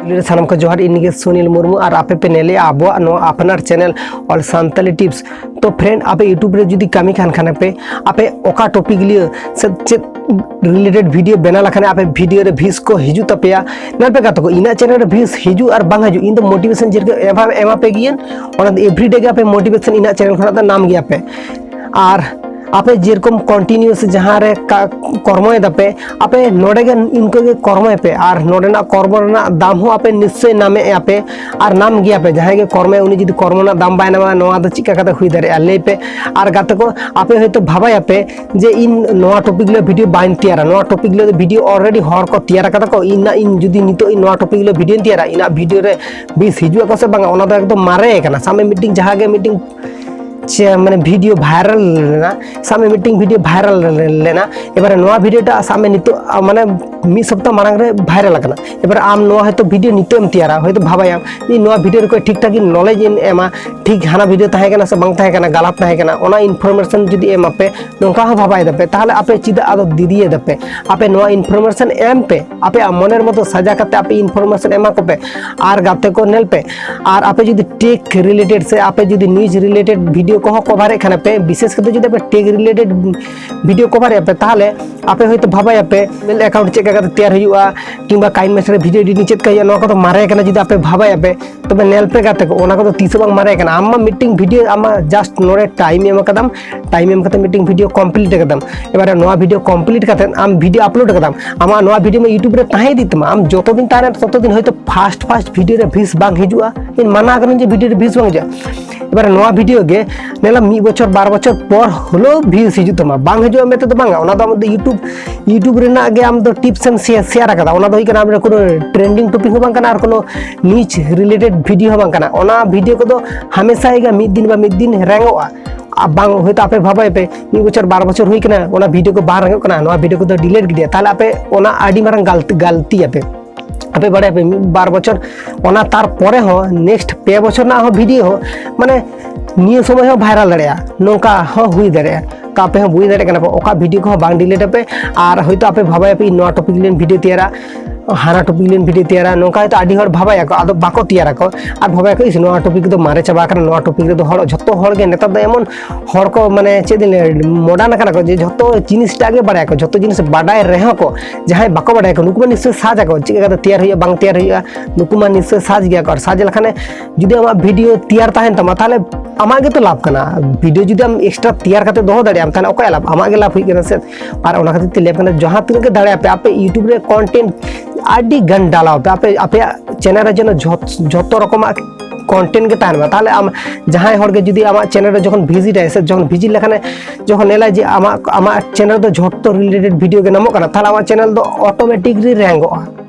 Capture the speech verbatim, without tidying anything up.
ᱥᱟᱱᱟᱢ ᱠᱚ ᱡᱚᱦᱟᱨ, ᱤᱧ ᱜᱮ ᱥᱩᱱᱤᱞ ᱢᱩᱨᱢᱩ ᱟᱨ ᱟᱯᱮ ᱯᱮ ᱧᱮᱞᱮᱜᱼᱟ ᱟᱵᱚᱣᱟᱜ ᱱᱚᱣᱟ ᱟᱯᱱᱟᱨ channel All Santali Tips᱾ ᱛᱚ friend, ᱟᱯᱮ YouTube ᱨᱮ ᱡᱩᱫᱤ ᱠᱟᱹᱢᱤ ᱠᱟᱱ ᱠᱷᱟᱱ ᱯᱮ, ᱟᱯᱮ ᱚᱠᱟ topic ᱞᱤᱭᱟᱹ ᱥᱮ ᱪᱮᱫ related video ᱵᱮᱱᱟᱣ ᱞᱮᱠᱷᱟᱱ ᱟᱯᱮ video ᱨᱮ views ᱠᱚ ᱦᱤᱡᱩᱜ ᱛᱟᱯᱮᱭᱟ? ᱧᱮᱞ ᱯᱮ ᱜᱟᱛᱮ ᱠᱚ, ᱤᱧᱟᱹᱜ channel ᱨᱮ views ᱦᱤᱡᱩᱜ ᱟᱨ ᱵᱟᱝ ᱦᱤᱡᱩᱜ, ᱤᱧ ᱫᱚ motivation ᱡᱮᱨᱠᱚᱢ ᱮᱢᱟ, ᱮᱢᱟ ᱯᱮ ᱜᱤᱭᱟᱹᱧ, ᱚᱱᱟ ᱫᱚ everyday ᱜᱮ ᱟᱯᱮ motivation ᱤᱧᱟᱹᱜ channel ᱠᱷᱚᱱᱟᱜ ᱫᱚ ᱧᱟᱢ ᱜᱮᱭᱟ ᱯᱮ᱾ ᱟᱨ ᱟᱯᱮ ᱡᱮᱨᱚᱠᱚᱢ continuous ᱡᱟᱦᱟᱸ ᱨᱮ ᱠᱟ-, ᱠᱚᱨᱢᱚᱭ ᱫᱟᱯᱮ, ᱟᱯᱮ ᱱᱚᱰᱮ ᱜᱮ ᱤᱱᱠᱟᱹ ᱜᱮ ᱠᱚᱨᱢᱚᱭ ᱯᱮ, ᱟᱨ ᱱᱚᱰᱮᱱᱟᱜ ᱠᱚᱨᱢᱚ ᱨᱮᱱᱟᱜ ᱫᱟᱢ ᱦᱚᱸ ᱟᱯᱮ ᱱᱤᱥᱪᱚᱭ ᱧᱟᱢᱮᱜᱼᱟ ᱯᱮ ᱟᱨ ᱧᱟᱢ ᱜᱮᱭᱟ ᱯᱮ᱾ ᱡᱟᱦᱟᱸᱭ ᱜᱮ ᱠᱚᱨᱢᱚᱭᱟ, ᱩᱱᱤ ᱡᱩᱫᱤ ᱠᱚᱨᱢᱚ ᱨᱮᱱᱟᱜ ᱫᱟᱢ ᱵᱟᱭ ᱧᱟᱢᱟ, ᱱᱚᱣᱟ ᱫᱚ ᱪᱮᱫ ᱞᱮᱠᱟ ᱠᱟᱛᱮ ᱦᱩᱭ ᱫᱟᱲᱮᱭᱟᱜᱼᱟ, ᱞᱟᱹᱭ ᱯᱮ᱾ ᱟᱨ ᱜᱟᱛᱮ ᱠᱚ, ᱟᱯᱮ ᱦᱚᱭᱛᱳ ᱵᱷᱟᱵᱟᱭᱟᱯᱮ ᱡᱮ ᱤᱧ ᱱᱚᱣᱟ topic ᱞᱤᱭᱟᱹ video ᱵᱟᱹᱧ ᱛᱮᱭᱟᱨᱟ, ᱱᱚᱣᱟ topic ᱞᱤᱭᱟᱹ video already ᱦᱚᱲ ᱠᱚ ᱛᱮᱭᱟᱨ ᱠᱟᱫᱟ ᱠᱚ, ᱤᱧ ᱱᱟᱜ ᱤᱧ ᱡᱩᱫᱤ ᱱᱤᱛᱚᱜ ᱤᱧ ᱱᱚᱣᱟ topic ᱞᱤᱭᱟᱹ video ᱤᱧ ᱛᱮᱭᱟᱨᱟ, ᱤᱧᱟᱹᱜ video ᱨᱮ views ᱦᱤᱡᱩᱜ ᱟᱠᱚ ᱥᱮ ᱵᱟᱝᱟ, ᱚᱱᱟ ᱫᱚ ᱮᱠᱫᱚᱢ ᱢᱟᱨᱮ ᱠᱟᱱᱟ᱾ ᱥᱟᱵ ᱢᱮ ᱢᱤᱫᱴᱤᱝ ᱡᱟᱦᱟᱸ ᱜᱮ ᱢᱤᱫᱴᱤᱝ ᱪᱮ ᱢᱟᱱᱮ video viral ᱞᱮᱱᱟ, ᱥᱟᱵ ᱢᱮ ᱢᱤᱫᱴᱤᱝ video viral ᱞᱮᱱᱟ, ᱮᱵᱟᱨᱮ ᱱᱚᱣᱟ video ᱴᱟᱜ ᱥᱟᱵ ᱢᱮ ᱱᱤᱛᱚᱜ, ᱟ, ᱢᱟᱱᱮ ᱢᱤᱫ ᱥᱚᱯᱛᱟ ᱢᱟᱲᱟᱝ ᱨᱮ viral ᱟᱠᱟᱱᱟ᱾ ᱮᱵᱟᱨᱮ ᱟᱢ ᱱᱚᱣᱟ ᱦᱚᱭᱛᱳ video ᱱᱤᱛᱚᱜ ᱮᱢ ᱛᱮᱭᱟᱨᱟ, ᱦᱚᱭᱛᱳ ᱵᱷᱟᱵᱟᱭᱟᱢ ᱤᱧ ᱱᱚᱣᱟ video ᱨᱮ ᱠᱚᱭ ᱴᱷᱤᱠ ᱴᱷᱟᱠ ᱤᱧ knowledge ᱤᱧ ᱮᱢᱟ, ᱴᱷᱤᱠ ᱦᱟᱱᱟ video ᱛᱟᱦᱮᱸ ᱠᱟᱱᱟ ᱥᱮ ᱵᱟᱝ ᱛᱟᱦᱮᱸ ᱠᱟᱱᱟ, ᱜᱟᱞᱟᱛ ᱛᱟᱦᱮᱸ ᱠᱟᱱᱟ, ᱚᱱᱟ information ᱡᱩᱫᱤ ᱮᱢᱟ ᱯᱮ, ᱱᱚᱝᱠᱟ ᱦᱚᱸ ᱵᱷᱟᱵᱟᱭ ᱫᱟᱯᱮ, ᱛᱟᱦᱚᱞᱮ ᱟᱯᱮ ᱪᱮᱫᱟᱜ ᱟᱫᱚ ᱫᱤᱫᱤᱭᱮ ᱫᱟᱯᱮ? ᱟᱯᱮ ᱱᱚᱣᱟ information ᱮᱢ ᱯᱮ, ᱟᱯᱮᱭᱟᱜ ᱢᱚᱱᱮᱨ ᱢᱚᱛᱚ ᱥᱟᱡᱟ ᱠᱟᱛᱮ ᱟᱯᱮ information ᱮᱢᱟ ᱠᱚᱯᱮ᱾ ᱟᱨ ᱜᱟᱛᱮ ᱠᱚ ᱧᱮᱞ ᱯᱮ, ᱟᱨ ᱟᱯᱮ ᱡᱩᱫᱤ tech related ᱥᱮ ᱟᱯᱮ ᱡᱩᱫᱤ news related video ᱠᱚᱦᱚᱸ cover ᱮᱫ ᱠᱷᱟᱱ ᱯᱮ, ᱵᱤᱥᱮᱥ ᱠᱟᱛᱮ ᱡᱩᱫᱤ ᱟᱯᱮ tech related video cover ᱮᱫ ᱯᱮ, ᱛᱟᱦᱚᱞᱮ ᱟᱯᱮ ᱦᱚᱭᱛᱳ ᱵᱷᱟᱵᱟᱭᱟᱯᱮ email account ᱪᱮᱫ ᱞᱮᱠᱟ ᱠᱟᱛᱮ ᱛᱮᱭᱟᱨ ᱦᱩᱭᱩᱜᱼᱟ, ᱠᱤᱝᱵᱟ KineMaster ᱨᱮ video editing ᱪᱮᱫ ᱞᱮᱠᱟ ᱦᱩᱭᱩᱜᱼᱟ, ᱱᱚᱣᱟ ᱠᱚᱫᱚ ᱢᱟᱨᱮ ᱠᱟᱱᱟ᱾ ᱡᱩᱫᱤ ᱟᱯᱮ ᱵᱷᱟᱵᱟᱭᱟᱯᱮ, ᱛᱚᱵᱮ ᱧᱮᱞ ᱯᱮ ᱜᱟᱛᱮ ᱠᱚ, ᱚᱱᱟ ᱠᱚᱫᱚ ᱛᱤᱥ ᱦᱚᱸ ᱵᱟᱝ ᱢᱟᱨᱮ ᱠᱟᱱᱟ᱾ ᱟᱢ ᱢᱟ ᱢᱤᱫᱴᱤᱝ video, ᱟᱢ ᱢᱟ just ᱱᱚᱰᱮ time ᱮᱢ ᱟᱠᱟᱫᱟᱢ, time ᱮᱢ ᱠᱟᱛᱮ ᱢᱤᱫᱴᱤᱝ video complete ᱟᱠᱟᱫᱟᱢ᱾ ᱮᱵᱟᱨᱮ ᱱᱚᱣᱟ video complete ᱠᱟᱛᱮ ᱟᱢ video upload ᱟᱠᱟᱫᱟᱢ, ᱟᱢᱟᱜ ᱱᱚᱣᱟ video ᱢᱟ YouTube ᱨᱮ ᱛᱟᱦᱮᱸ ᱤᱫᱤᱜ ᱛᱟᱢᱟ᱾ ᱟᱢ ᱡᱚᱛᱚ ᱫᱤᱱ ᱛᱟᱦᱮᱱᱟ, ᱛᱚᱛᱚ ᱫᱤᱱ ᱦᱚᱭᱛᱳ first first video ᱨᱮ views ᱵᱟᱝ ᱦᱤᱡᱩᱜᱼᱟ᱾ ᱤᱧ ᱢᱟᱱᱟ ᱠᱟᱹᱱᱟᱹᱧ ᱡᱮ video ᱨᱮ views ᱵᱟᱝ ᱦᱤᱡᱩᱜᱼᱟ᱾ ᱮᱵᱟᱨᱮ ᱱᱚᱣᱟ video ᱜᱮ ᱧᱮᱞᱟᱢ ᱢᱤᱫ ᱵᱚᱪᱷᱚᱨ ᱵᱟᱨ ᱵᱚᱪᱷᱚᱨ ᱯᱚᱨ ᱦᱚᱞᱳ views ᱦᱤᱡᱩᱜ ᱛᱟᱢᱟ, ᱵᱟᱝ ᱦᱤᱡᱩᱜᱼᱟ ᱢᱮᱱᱛᱮ ᱫᱚ ᱵᱟᱝᱟ, ᱚᱱᱟ ᱫᱚ ᱟᱢ ᱫᱚ YouTube, YouTube ᱨᱮᱱᱟᱜ ᱜᱮ ᱟᱢ ᱫᱚ tips ᱮᱢ share, share ᱟᱠᱟᱫᱟ᱾ ᱚᱱᱟ ᱫᱚ ᱦᱩᱭᱩᱜ ᱠᱟᱱᱟ ᱟᱢ ᱨᱮ ᱠᱳᱱᱳ trending topic ᱦᱚᱸ ᱵᱟᱝ ᱠᱟᱱᱟ ᱟᱨ ᱠᱳᱱᱳ niche related video ᱦᱚᱸ ᱵᱟᱝ ᱠᱟᱱᱟ᱾ ᱚᱱᱟ video ᱠᱚᱫᱚ ᱦᱟᱢᱮᱥᱟ ᱜᱮ ᱢᱤᱫ ᱫᱤᱱ ᱵᱟ ᱢᱤᱫ ᱫᱤᱱ ᱨᱮᱝᱚᱜᱼᱟ᱾ ᱟᱨ ᱵᱟᱝ ᱦᱚᱭᱛᱳ ᱟᱯᱮ ᱵᱷᱟᱵᱟᱭ ᱯᱮ ᱢᱤᱫ ᱵᱚᱪᱷᱚᱨ ᱵᱟᱨ ᱵᱚᱪᱷᱚᱨ ᱦᱩᱭ ᱠᱟᱱᱟ, ᱚᱱᱟ video ᱠᱚ ᱵᱟᱝ ᱨᱮᱝᱚᱜ ᱠᱟᱱᱟ, ᱱᱚᱣᱟ video ᱠᱚᱫᱚ delete ᱜᱤᱰᱤᱭᱟ, ᱛᱟᱦᱚᱞᱮ ᱟᱯᱮ ᱚᱱᱟ ᱟᱹᱰᱤ ᱢᱟᱨᱟᱝ ᱜᱟᱞᱛᱤ, ᱜᱟᱞᱛᱤᱭᱟᱯᱮ᱾ ᱟᱯᱮ ᱵᱟᱲᱟᱭᱟᱯᱮ ᱢᱤᱫ ᱵᱟᱨ ᱵᱚᱪᱷᱚᱨ, ᱚᱱᱟ ᱛᱟᱨᱯᱚᱨᱮ ᱦᱚᱸ next ᱯᱮ ᱵᱚᱪᱷᱚᱨ ᱨᱮᱱᱟᱜ ᱦᱚᱸ video ᱦᱚᱸ ᱢᱟᱱᱮ ᱱᱤᱭᱟᱹ ᱥᱚᱢᱚᱭ ᱦᱚᱸ viral ᱫᱟᱲᱮᱭᱟᱜᱼᱟ, ᱱᱚᱝᱠᱟ ᱦᱚᱸ ᱦᱩᱭ ᱫᱟᱲᱮᱭᱟᱜᱼᱟ᱾ ᱛᱚ ᱟᱯᱮ ᱦᱚᱸ ᱵᱩᱡᱽ ᱫᱟᱲᱮᱭᱟᱜ ᱠᱟᱱᱟ ᱯᱮ ᱚᱠᱟ video ᱠᱚᱦᱚᱸ ᱵᱟᱝ delete ᱟᱯᱮ᱾ ᱟᱨ ᱦᱚᱭᱛᱳ ᱟᱯᱮ ᱵᱷᱟᱵᱟᱭᱟᱯᱮ ᱤᱧ ᱱᱚᱣᱟ topic ᱞᱤᱭᱟᱹ video ᱛᱮᱭᱟᱨᱟ, ᱦᱟᱱᱟ ᱴᱚᱯᱤᱠ ᱞᱤᱧ ᱵᱷᱤᱰᱤᱭᱳ ᱛᱮᱭᱟᱨᱟ, ᱱᱚᱝᱠᱟ ᱦᱚᱭᱛᱳ ᱟᱹᱰᱤ ᱦᱚᱲ ᱵᱷᱟᱵᱟᱭᱟᱠᱚ, ᱟᱫᱚ ᱵᱟᱠᱚ ᱛᱮᱭᱟᱨᱟᱠᱚ᱾ ᱟᱨ ᱵᱷᱟᱵᱟᱭᱟᱠᱚ, "ᱤᱥ, ᱱᱚᱣᱟ ᱴᱚᱯᱤᱠ ᱫᱚ ᱢᱟᱨᱮ ᱪᱟᱵᱟ ᱟᱠᱟᱱᱟ, ᱱᱚᱣᱟ ᱴᱚᱯᱤᱠ ᱨᱮᱫᱚ ᱦᱚᱲ, ᱡᱷᱚᱛᱚ ᱦᱚᱲ ᱜᱮ ᱱᱮᱛᱟᱨ ᱫᱚ ᱮᱢᱚᱱ ᱦᱚᱲ ᱠᱚ, ᱢᱟᱱᱮ, ᱪᱮᱫ ᱤᱧ ᱞᱟᱹᱭᱟ, ᱢᱚᱰᱟᱨᱱ ᱟᱠᱟᱱᱟ ᱠᱚ, ᱡᱮ ᱡᱷᱚᱛᱚ ᱡᱤᱱᱤᱥᱴᱟᱜ ᱜᱮ ᱵᱟᱲᱟᱭᱟᱠᱚ, ᱡᱷᱚᱛᱚ ᱡᱤᱱᱤᱥ ᱵᱟᱰᱟᱭ ᱨᱮᱦᱚᱸ ᱠᱚ, ᱡᱟᱦᱟᱸᱭ ᱵᱟᱠᱚ ᱵᱟᱰᱟᱭᱟᱠᱚ, ᱱᱩᱠᱩ ᱢᱟ ᱱᱤᱥᱪᱚᱭ ᱥᱟᱨᱪ ᱟᱠᱚ, ᱪᱮᱫ ᱞᱮᱠᱟᱛᱮ ᱛᱮᱭᱟᱨ ᱦᱩᱭᱩᱜᱼᱟ, ᱵᱟᱝ ᱛᱮᱭᱟᱨ ᱦᱩᱭᱩᱜᱼᱟ, ᱱᱩᱠᱩ ᱢᱟ ᱱᱤᱥᱪᱚᱭ ᱥᱟᱨᱪ ᱜᱮᱭᱟ ᱠᱚ᱾ ᱟᱨ ᱥᱟᱨᱪ ᱞᱮᱠᱷᱟᱱᱮ ᱡᱩᱫᱤ ᱟᱢᱟᱜ ᱵᱷᱤᱰᱤᱭᱳ ᱛᱮᱭᱟᱨ ᱛᱟᱦᱮᱱ ᱛᱟᱢᱟ, ᱛᱟᱦᱚᱞᱮ ᱟᱢᱟᱜ ᱜᱮᱛᱚ ᱞᱟᱵᱷ ᱠᱟᱱᱟ᱾ ᱵᱷᱤᱰᱤᱭᱳ ᱡᱩᱫᱤ ᱟᱢ ᱮᱠᱥᱴᱨᱟ ᱛᱮᱭᱟᱨ ᱠᱟᱛᱮ ᱫᱚᱦᱚ ᱫᱟᱲᱮᱭᱟᱜ ᱟᱢ, ᱛᱟᱦᱚᱞᱮ ᱚᱠᱚᱭᱟᱜ ᱞᱟᱵᱷ? ᱟᱢᱟᱜ ᱜᱮ ᱞᱟᱵᱷ ᱦᱩᱭᱩᱜ ᱠᱟᱱᱟ ᱥᱮ᱾ ᱟᱨ ᱚᱱᱟ ᱠᱷᱟᱹᱛᱤᱨ ᱛᱮ ᱞᱟᱹᱭ ᱠᱟᱱᱟ, ᱡᱟᱦᱟᱸ ᱛᱤᱱᱟᱹᱜ ᱜᱮ ᱫᱟᱲᱮᱭᱟᱜ ᱯᱮ, ᱟᱯᱮ YouTube ᱨᱮ ᱠᱚᱱᱴᱮᱱᱴ ᱟᱹᱰᱤ ᱜᱟᱱ ᱰᱟᱞᱟᱣ ᱯᱮ, ᱟᱯᱮ, ᱟᱯᱮᱭᱟᱜ ᱪᱮᱱᱮᱞ ᱨᱮ ᱡᱮᱱᱚ ᱡᱷᱚᱛ-, ᱡᱷᱚᱛᱚ ᱨᱚᱠᱚᱢᱟᱜ ᱠᱚᱱᱴᱮᱱᱴ ᱜᱮ ᱛᱟᱦᱮᱱ ᱢᱟ᱾ ᱛᱟᱦᱚᱞᱮ ᱟᱢ ᱡᱟᱦᱟᱸᱭ ᱦᱚᱲ ᱜᱮ ᱡᱩᱫᱤ ᱟᱢᱟᱜ ᱪᱮᱱᱮᱞ ᱨᱮ ᱡᱚᱠᱷᱚᱱ ᱵᱷᱤᱡᱤᱴ ᱟᱭ ᱥᱮ, ᱡᱚᱠᱷᱚᱱ ᱵᱷᱤᱡᱤᱴ ᱞᱮᱠᱷᱟᱱᱮ, ᱡᱚᱠᱷᱚᱱ ᱧᱮᱞᱟᱭ ᱡᱮ ᱟᱢᱟᱜ, ᱟᱢᱟᱜ ᱪᱮᱱᱮᱞ ᱫᱚ ᱡᱷᱚᱛᱚ ᱨᱤᱞᱮᱴᱮᱰ ᱵᱷᱤᱰᱤᱭᱳ ᱜᱮ ᱧᱟᱢᱚᱜ ᱠᱟᱱᱟ, ᱛᱟᱦᱚᱞᱮ ᱟᱢᱟᱜ ᱪᱮᱱᱮᱞ ᱫᱚ ᱚᱴᱳᱢᱮᱴᱤᱠᱞᱤ ᱨᱮᱝᱠᱚᱜᱼᱟ᱾